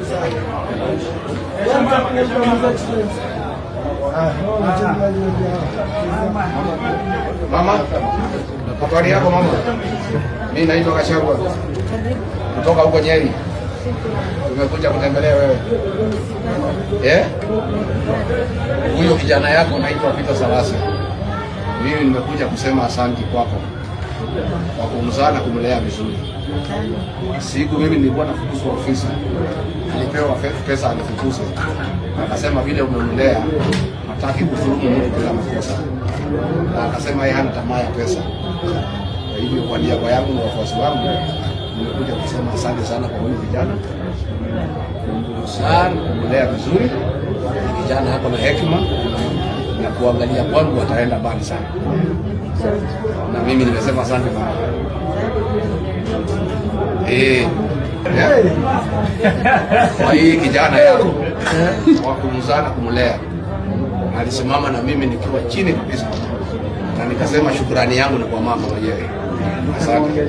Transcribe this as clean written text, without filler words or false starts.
Sana. Mama, habari yako mama? Mimi naitwa Gachagua kutoka huko Nyeri. Tumekuja kutembelea wewe. Eh? Huyo kijana yako naitwa Peter Salasya. Mimi nimekuja kusema asanti kwako kwa kumzaa na kumlea vizuri. Siku mimi nilikuwa nafukuzwa ofisi, nilipewa pesa anifukuze, akasema vile umemlea hataki kudhulumu mtu bila makosa, na akasema yeye hana tamaa ya pesa. Kwa hivyo kwa niaba yangu na wafuasi wangu nimekuja kusema asante sana kwa huyu kijana kumzaa kumlea vizuri, na kijana hako na hekima na kuangalia kwangu ataenda mbali sana, na mimi nimesema asante mama. Yeah. Kwa hii kijana yako kwa kumzaa na kumlea, alisimama na mimi nikiwa chini kabisa, na nikasema shukrani yangu ni kwa mama mwenyewe. Asante.